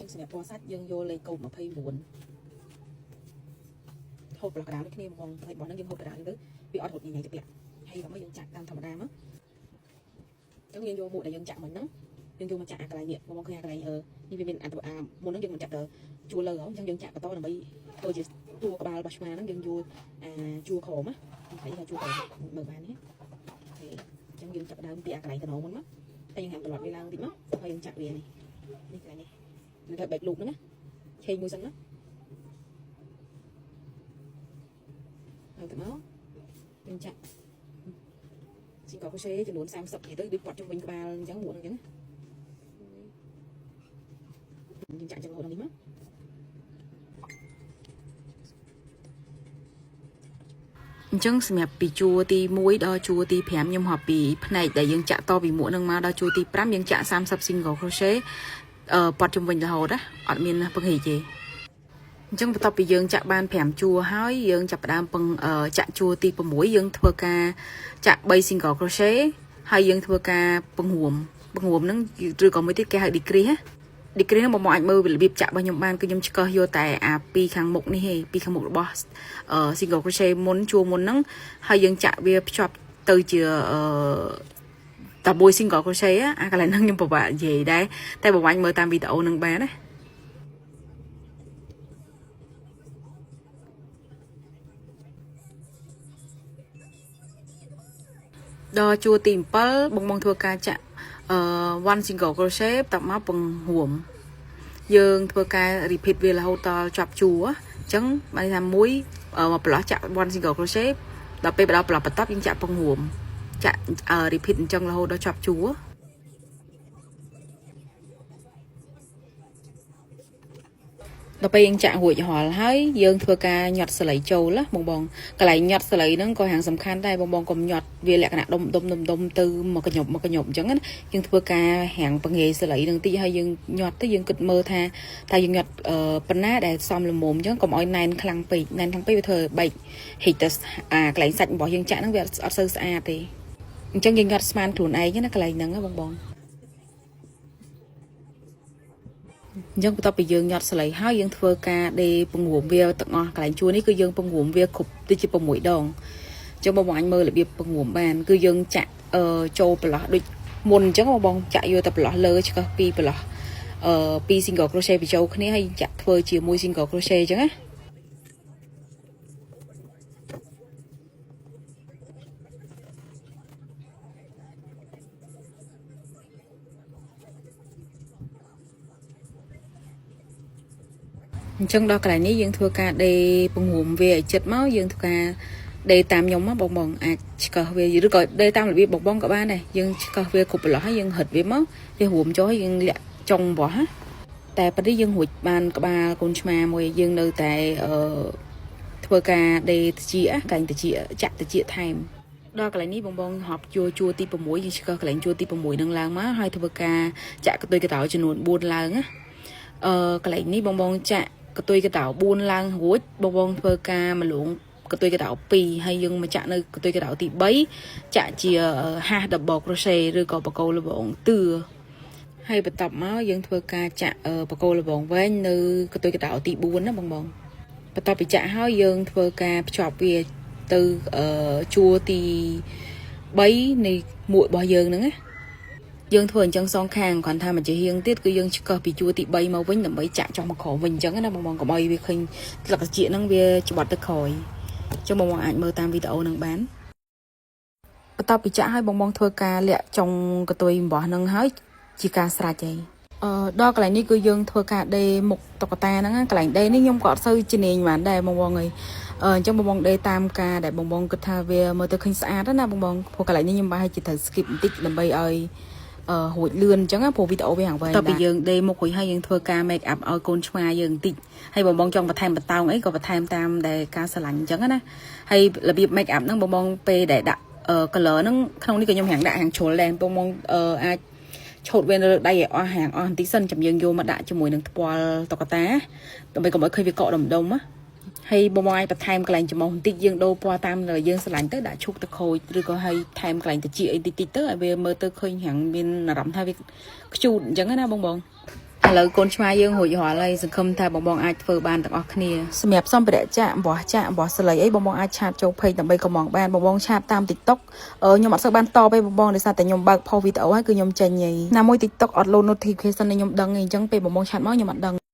ចឹងសម្រាប់ពណ៌សាច់យើងយកលេខកូដ29ហូតប្រឡោះកដាលដូចគ្នាបងហើយរបស់ហ្នឹងយើងហូតកដាលហ្នឹងទៅវាអត់រត់ញ៉ៃទៅពាក់ហើយដល់មកយើងចាក់តាមធម្មតាមកចឹងយើងយកមួកដែលយើងចាក់មិញហ្នឹងយើងយកមកចាក់អាកន្លែងនេះបងឃើញអាកន្លែងអឺនេះវាមានអាអាមុនហ្នឹងយើងមិនចាក់ទៅជួរលើហ៎អញ្ចឹងយើងចាក់បន្តដើម្បីធ្វើជាតួក្បាលរបស់ឆ្មាហ្នឹងយើងយកអាជួរក្រោមណាហើយថាជួរក្រោមមើលបានទេអញ្ចឹងយើងចាប់ដើមពីអាកន្លែងតំណមុនមកតែយើងហាំត្រឡប់វាឡើងតិចមកហើយយើងចាក់វានេះនេះកន្លែងនេះនឹងថា back loop ហ្នឹងណាឆេងមួយសិនណាហើយទៅមកយើងចាក់ single crochet ចំនួន30និយាយទៅដូចពាត់ជុំវិញក្បាលអញ្ចឹងមួកអញ្ចឹងយើងចាក់អញ្ចឹងរហូតដល់នេះមក អញ្ចឹងសម្រាប់ពីជួរទី1ដល់ជួរទី5ខ្ញុំរាប់ពីផ្នែកដែលយើងចាក់តពីមួកនឹងមកដល់ជួរទី5យើងចាក់30 single crochet អឺប៉ត់ជុំវិញរហូតណាអត់មានពង្រីកទេអញ្ចឹងបន្ទាប់ពីយើងចាក់បាន5ជួរហើយយើងចាប់ផ្ដើមពងចាក់ជួរទី6យើងធ្វើការចាក់3 single crochet ហើយយើងធ្វើការពង្រួមពង្រួមហ្នឹងឬក៏មួយទៀតគេហៅ decrease ណា decrease ហ្នឹងបងមកអាចមើលរបៀបចាក់របស់ខ្ញុំបានគឺខ្ញុំឆ្កឹះយកតែអាពីខាងមុខនេះទេពីខាងមុខរបស់ single crochet មុនជួរមុនហ្នឹងហើយយើងចាក់វាភ្ជាប់ទៅជាអឺតែមួយ single crochet អាកន្លែងហ្នឹងខ្ញុំពិបាកនិយាយដែរតែបើវាញ់មើលតាមវីដេអូហ្នឹងបានណាដល់ជួរទី7បងបងធ្វើការចាក់អឺ one single crochet តមកពង្រួមយើងធ្វើការ repeat វារហូតដល់ចប់ជួរអញ្ចឹងបានន័យថាមួយមកប្រឡោះចាក់ one single crochet ដល់ពេលដល់ប្រឡោះបន្ទាប់យើងចាក់ពង្រួមចាក់ repeat អញ្ចឹងរហូតដល់ចប់ជួរដល់ពេលយើងចាក់រួចរាល់ហើយយើងធ្វើការញាត់សលៃចូលណាបងបងកន្លែងញាត់សលៃហ្នឹងក៏ហាងសំខាន់ដែរបងបងកុំញាត់វាលក្ខណៈដុំដុំដុំដុំទៅមកកញ្ញប់មកកញ្ញប់អញ្ចឹងណាយើងធ្វើការហាងបង្ងាយសលៃហ្នឹងតិចហើយយើងញាត់ទៅយើងគិតមើលថាថាយើងញាត់ប៉ុណ្ណាដែលសមល្មមអញ្ចឹងកុំឲ្យណែនខ្លាំងពេកណែនខ្លាំងពេកវាធ្វើបែកហិចទៅអាកន្លែងសាច់របស់យើងចាក់ហ្នឹងវាអត់សូវស្អាតទេអញ្ចឹងយើងញាត់ស្មានខ្លួនឯងណាកន្លែងហ្នឹងណាបងបងអញ្ចឹងបន្ទាប់ពីយើងញាត់សលៃហើយយើងធ្វើការដេពង្រួមវាទាំងអស់កន្លែងជួរនេះគឺយើងពង្រួមវាគ្រប់ទៅជា6ដងអញ្ចឹងបងបងអញមើលរបៀបពង្រួមបានគឺយើងចាក់អឺចូលប្រឡោះដូចមុនអញ្ចឹងបងបងចាក់យកតែប្រឡោះលើឆ្កឹះពីប្រឡោះអឺពី single crochet បញ្ចូលគ្នាហើយចាក់ធ្វើជាមួយ single crochet អញ្ចឹងណាអញ្ចឹងដល់កន្លែងនេះយើងធ្វើការដេពង្រួមវាឲ្យចិត្តមកយើងធ្វើការដេតាមខ្ញុំមកបងបងអាចឆ្កឹះវាឬក៏ដេតាមរបៀបបងបងក៏បានដែរយើងឆ្កឹះវាគ្រប់ប្រឡោះហើយយើងហិតវាមកវារួមចុះហើយយើងលាក់ចុងរបស់ណាតែប៉ុន្តែយើងរួចបានក្បាលកូនឆ្មាមួយយើងនៅតែអឺធ្វើការដេតិចកែងតិចចាក់តិចថែមដល់កន្លែងនេះបងបងហប់ជួរជួរទី6យើងឆ្កឹះកន្លែងជួរទី6នឹងឡើងមកហើយធ្វើការចាក់កន្ទុយកតោចំនួន4ឡើងណាអឺកន្លែងនេះបងបងចាក់កន្ទុយកតោ4ឡើងរួចបងបងធ្វើការមលងកន្ទុយកតោ2ហើយយើងមកចាក់នៅកន្ទុយកតោទី3ចាក់ជា half double crochet ឬក៏បកគោលបងទឿហើយបន្ទាប់មកយើងធ្វើការចាក់បកគោលបងវែងនៅកន្ទុយកតោទី4ណាបងបងបន្ទាប់ពីចាក់ហើយយើងធ្វើការភ្ជាប់វាទៅជួរទី3នៃមួករបស់យើងហ្នឹងណាយើងធ្វើអញ្ចឹងសងខាងគ្រាន់ថាមួយជាហៀងទៀតគឺយើងឆ្កឹះពីជួរទី3មកវិញដើម្បីចាក់ចុះមកក្រោមវិញអញ្ចឹងណាបងបងកុំឲ្យវាឃើញស្លឹកត្រចៀកហ្នឹងវាច្បាត់ទៅក្រោយអញ្ចឹងបងបងអាចមើលតាមវីដេអូហ្នឹងបានបន្ទាប់ពីចាក់ហើយបងបងធ្វើការលាក់ចុងកន្ទុយអំបោះហ្នឹងហើយជាការស្រេចហើយអឺដល់កន្លែងនេះគឺយើងធ្វើការដេមុខតុក្កតាហ្នឹងកន្លែងដេនេះខ្ញុំក៏អត់សូវជំនាញបានដែរបងបងអើយអញ្ចឹងបងបងដេតាមការដែលបងបងគិតថាវាមើលទៅឃើញស្អាតណាបងបងព្រោះកន្លែងនេះខ្ញុំប្រហែលជាត្រូវ skip បន្តិចដើម្បីឲ្យអឺរួចលឿនអញ្ចឹងព្រោះវីដេអូវាហាងវែងដែរតទៅពីយើងដេមុខរួចហើយយើងធ្វើការ make up ឲ្យកូនឆ្មាយើងបន្តិចហើយបងបងចង់បន្ថែមបន្តោងអីក៏បន្ថែមតាមដែលការស្រឡាញ់អញ្ចឹងណាហើយរបៀប make up ហ្នឹងបងបងពេលដែលដាក់ color ហ្នឹងក្នុងនេះក៏ខ្ញុំហាងដាក់ហាងជ្រុលដែរបងបងអាចឆូតវានៅលើដៃឲ្យអស់ហាងអស់បន្តិចសិនចាំយើងយកមកដាក់ជាមួយនឹងថ្ពាល់តុក្កតាដើម្បីកុំឲ្យឃើញវាកកដុំដុំណាហើយបងបងអាចបន្ថែមកន្លែងច្រមុះបន្តិចយើងដូរពណ៌តាមដែលយើងស្រឡាញ់ទៅដាក់ឈូកទៅខូចឬក៏ឲ្យថែមកន្លែងតិចអីតិចតិចទៅឲ្យវាមើលទៅឃើញរាងមានអារម្មណ៍ថាវាខ្ជូតអញ្ចឹងណាបងបង។ ឥឡូវកូនឆ្មាយើងរួចរាល់ហើយសង្ឃឹមថាបងបងអាចធ្វើបានទាំងអស់គ្នាសម្រាប់សម្ភារៈចាក់អំបោះចាក់អំបោះសលៃអីបងបងអាច chat ចូល page ដើម្បីកម្ម៉ង់បានបងបង chat តាម TikTok អឺខ្ញុំអត់សូវបានតបទេបងបងដោយសារតែខ្ញុំបើក post វីដេអូហើយគឺខ្ញុំចេញហីណាមួយ TikTok អត់ load notification ឲ្យខ្ញុំដឹងទេអញ្ចឹងពេលបងបង chat មកខ្ញុំអត់ដឹង។